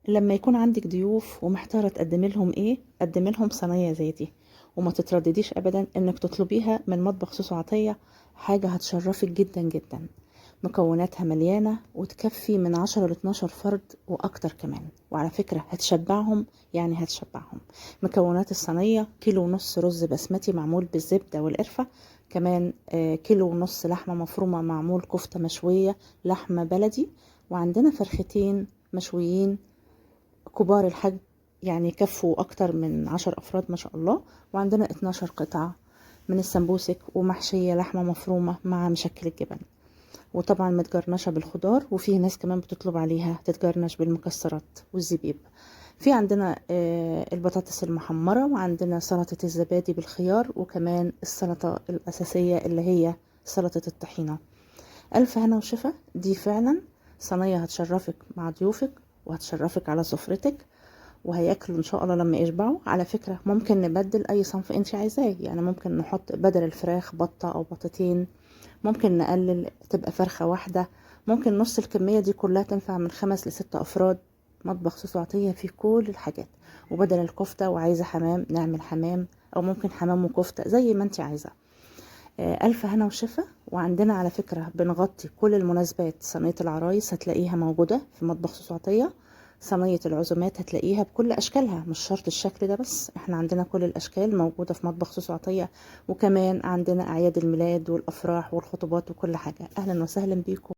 لما يكون عندك ضيوف ومحتارة تقدمي لهم ايه، قدمي لهم صينية زي دي، وما تتردديش ابدا انك تطلبيها من مطبخ سوسو عطية. حاجة هتشرفك جدا جدا، مكوناتها مليانة وتكفي من 10 ل 12 فرد واكتر كمان، وعلى فكرة هتشبعهم، يعني هتشبعهم. مكونات الصينية 1.5 كيلو رز بسمتي معمول بالزبدة والقرفة، كمان 1.5 كيلو لحمة مفرومة معمول كفتة مشوية لحمة بلدي، وعندنا فرختين مشويين كبار الحجم يعني كفوا أكتر من 10 أفراد ما شاء الله، وعندنا 12 قطعة من السمبوسك ومحشية لحمة مفرومة مع مشكل الجبن، وطبعا متجرنشة بالخضار، وفي ناس كمان بتطلب عليها تتجرنش بالمكسرات والزبيب. في عندنا البطاطس المحمرة، وعندنا سلطة الزبادي بالخيار، وكمان السلطة الأساسية اللي هي سلطة الطحينة. ألف هنا وشفا. دي فعلا صينية هتشرفك مع ضيوفك وهتشرفك على سفرتك، وهياكلوا ان شاء الله لما يشبعوا. على فكرة ممكن نبدل اي صنف انت عايزاه، يعني ممكن نحط بدل الفراخ بطة او بطتين، ممكن نقلل تبقى فرخة واحدة، ممكن نص الكمية دي كلها تنفع من 5 ل6 افراد. مطبخ سوسو عطية في كل الحاجات، وبدل الكفتة وعايزة حمام نعمل حمام، او ممكن حمام وكفتة زي ما انت عايزة. ألف هنا وشفا. وعندنا على فكرة بنغطي كل المناسبات، صينية العرايس هتلاقيها موجودة في مطبخ سوسو عطية، صينية العزومات هتلاقيها بكل أشكالها، مش شرط الشكل ده بس، احنا عندنا كل الأشكال موجودة في مطبخ سوسو عطية، وكمان عندنا أعياد الميلاد والأفراح والخطوبات وكل حاجة. أهلا وسهلا بيكم.